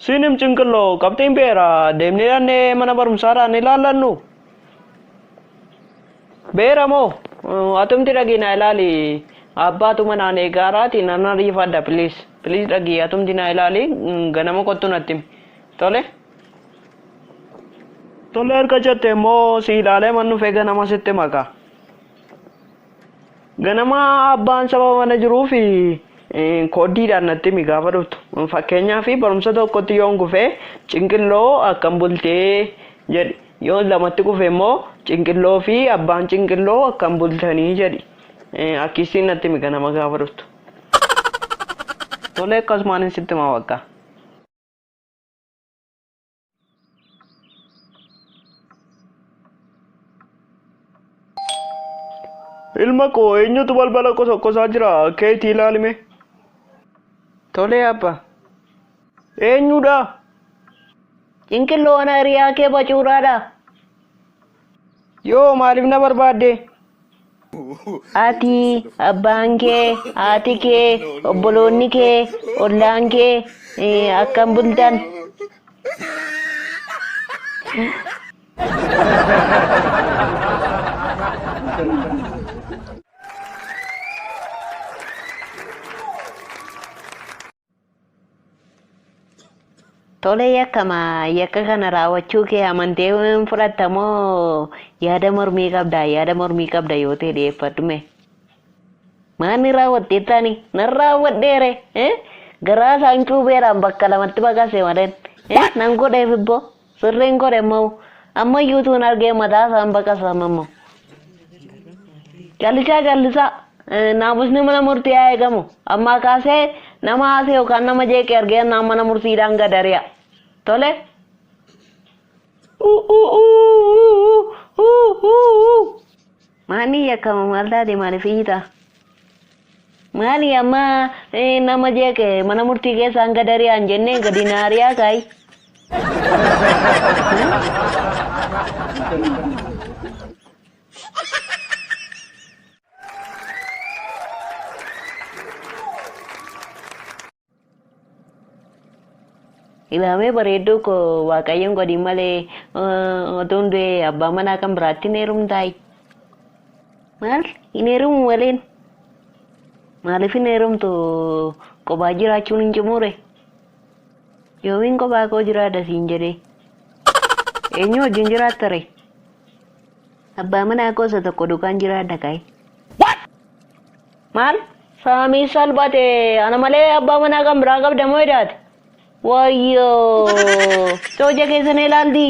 Siinim cinqilloo qabxiin beera deemnee dhannee mana barumsaadhaan ilaallannu. Beera moo atumti dhagii na ilaali abbaatu manaan eegaaraati nan ariifadha please please dhagii atumti na ilaali ganama kottu natti himi. Tole. Tole erga jette immoo si ilaalee man dhufee ganama sitti maka. Ganama abbaan saba mana jiruuf kooddiidhaan natti himi gaafa dhuftu. Fakkeenyaaf barumsa tokkotti yoon kufee cinqilloo akkam bultee jedhi. Yoo lamatti kufe immoo cinqilloo fi abbaan cinqilloo akkam bultanii jedhi. Akkisiin natti himi ganama gaafa dhuftu. Tole akkasumaan sitti hima bakka. Ilma koo eenyutu balbala qosaqosaa jira? Keetii ilaalime. Tolee abba. Eenyudha? Cinqilloo ana hiriyaa kee bacuuraadha. Yoo maaliif na barbaadde? Ati, abbaan kee, haati kee, obboloonni kee, ollaan kee akkam bultan? Tole yakkama yakka kana raawwachuu kee amantee fudhatta moo yaada mormii qabda yaada mormii qabda yoo ta'e dhiyeeffadhu mee. Maanni raawwattee taani nan raawwadheere garaa isaan cuubeeraan bakka lamatti baqase maleen nan godheef ibboo sirriin godhe immoo ammayyuu tuun argee mataa isaan baqasama immoo. Callisaa callisaa naamusni mana murtii haa eegamu. Ammaa kaasee nama haasee yookaan nama jeeqe argee naan mana murtiidhaan gad ari'a. Tole. Maali yakkama maal taate maaliif iyyita? Maali amma nama jeeqe mana murtii keessaan gad ari'aan jennee gadi na ari'aa kaayi. Ilaamee bareedduu koo waaqayyoon godhin malee otuun du'ee abbaa manaa kan biraatti hin heerumtaayi. Maal hin heerumu maleen? Maaliif hin heerumtu qophaa jiraachuun hin cimure? Yoomiin kophaa koo jiraadha siin jedhee? Eenyu wajjin jiraatta ree? Abbaa manaa koo isa tokko dukaan jiraadha kaayi. Maal? Saamii salphate ana malee abbaa manaa kan biraa qabda moo edaate? Wayyoo! Cooja keessan ilaalti.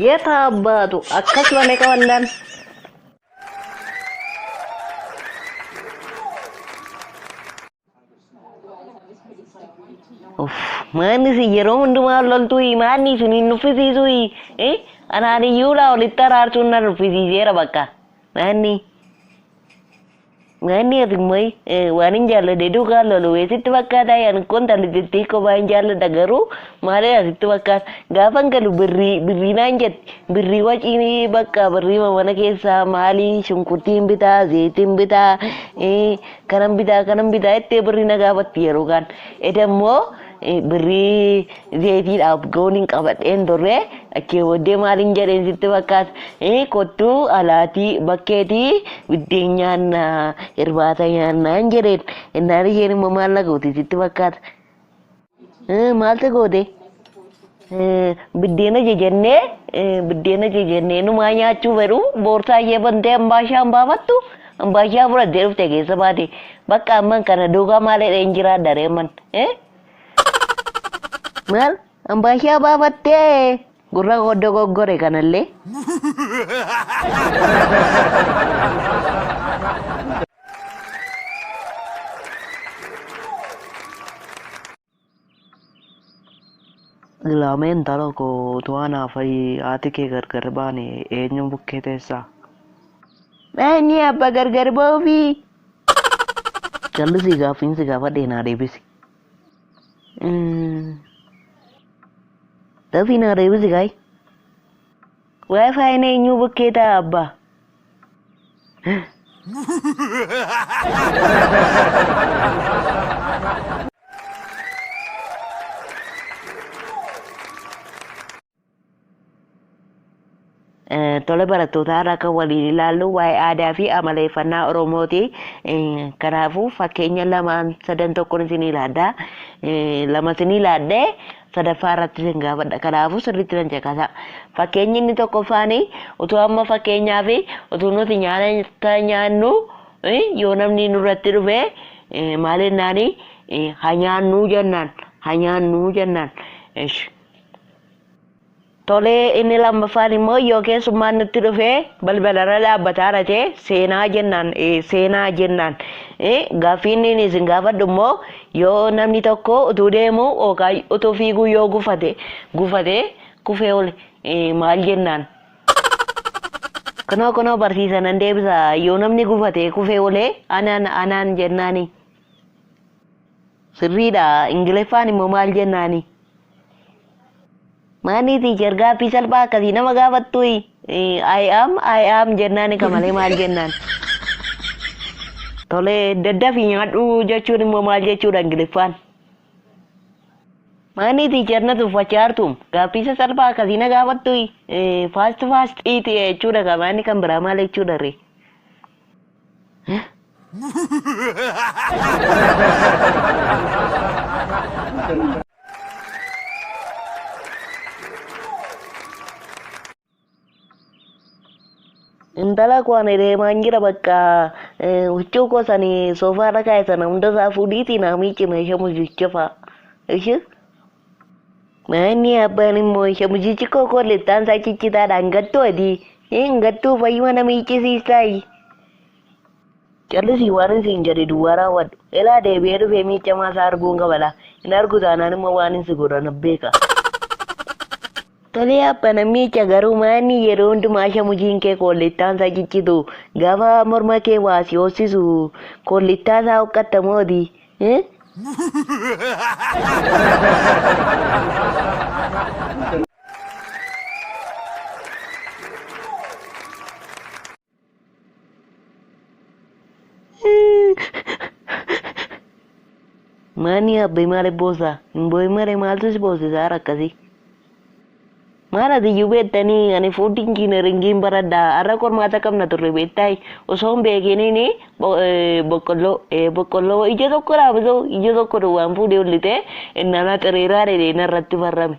Yeeta abbaatu akkas malee qabandaan. Uff, maanni isin yeroo hundumaa loltuu maanni isin hin nuffisiisuu anaan iyyuu laa walitti araarsuun na nuffisiiseera bakka. Maanni maanni ati immoo waan hin jaalladhe duukaa lolu sitti fakkaata ani kun talli kophaa hin jaalladha garuu maali asitti fakkaata gaafan galu birrii birrii naan jetti birrii waciin bakka birrii mana keessaa maali shunkurtiin bitaa zayitiin bitaa kanan bitaa kanan bitaa jettee birrii na gaafatti yeroo kaan. Eda immoo birrii zayitiidhaaf ga'uun hin qabadheen turre achii booddee maaliin jedheen sitti fakkaata kottuu alaatii bakkeetii biddeen nyaannaa irbaata nyaannaan jedheen innaan isheen immoo maal na gooti sitti fakkaata. Maaltu goote? Biddeena jejennee biddeena jejennee numaa nyaachuu fedhu boorsaa ishee bantee ambaashaa hin baafattu ambaashaa fudhattee dhufte keessa baate bakka amman kana duukaa maal jedheen jiraadha ree amman maal ambaashaa baafattee gurra koo dogoggore kanallee. Ilaamee intala koo utuu anaa fi haati kee gargar baane eenyu bukkee teessaa? Maanni abba gargar ba'uufi. Callisii gaaffiin si gaafadhe naa deebisi. Dafii naa deebisi kaayi. Wifi eenyuu bukkee ta'a abbaa? Tole barattoota, har'a kan waliin ilaallu waa'ee aadaa fi amaleeffannaa Oromooti. Kanaafuu fakkeenya lamaan sadan tokkoon isin ilaadha. Lama isin ilaadhee sadaffaa irratti isin gaafadha. Kanaafuu sirriitti nan caqasa. Fakkeenyi inni tokkoffaan, utuu amma fakkeenyaaf utuu nuti nyaata nyaannu yoo namni nurratti dhufe maal jennaani? Haa nyaannuu jennaan. Haa nyaannuu jennaan. Tolee, inni lammaffaan immoo yoo keessummaan nutti dhufee balbalarra dhaabbataa ta'e seenaa jennaan, seenaa jennaan. Gaaffii inni isin gaafadhu immoo, yoo namni tokko utuu deemu yookaan utuu fiiguu yoo gufate kufee ole maal jennaan? Kunoo kunoo barsiisa, nan deebisa. Yoo namni gufate kufee olee anaan anaan jennaani. Sirriidha. Ingiliffaan immoo maal jennaani? Maani teacher, gaaffii salphaa akkasii nama gaafattu? I am, I am jennaani ka malee maal jennaan? Tolee, daddafii nyaadhu jechuun immoo maal jechuudha Ingiliffaan? Maani teacher, na tuffachaa jirtu? Gaaffii salphaa akkasii na gaafattu? Fast fast eat jechuudha ka, maani kan biraa maal jechuudha ree? Intala koo, ani deemaan jira. Bakka huccuu koo sani soofaarra kaa'e sana hunda isaa fuudhiitii naa miici, meeshaa muzicha fa'a. Ishi? Maanni abbaan immoo isha muzichi koo kollettaan isaa ciccitaadhaan gattuu adii. Hin gattuu, fayyuma na miiccisiistaayi. Callisii, waan isin jedhe duwwaa raawwadhu. Elaa deebi'ee dhufee miiccamaa isaa arguun qabala. Hin argu taanaan immoo waan hin si godhan beeka. Tolee abba, nan miicca. Garuu maanni yeroo hundumaa shamujiin kee koollettaan isaa ciccitu, gaafa morma kee waa si hoosisu koollettaa isaa huqqatta mooti? Maani abbee, maaliif boossa? Hin boo'in malee maaltu si boosisaa akkasii? Maal ati iyyuu beektanii, ani food engineeringiin baradha. Har'a qormaata qabna turre beektaay. Osoo hin beekiniin boqqolloo boqqolloo ija tokko dhaabisoo ija tokko duwwaan fuudhee ollitee innaan xiriiraa dheedhee narratti farrame.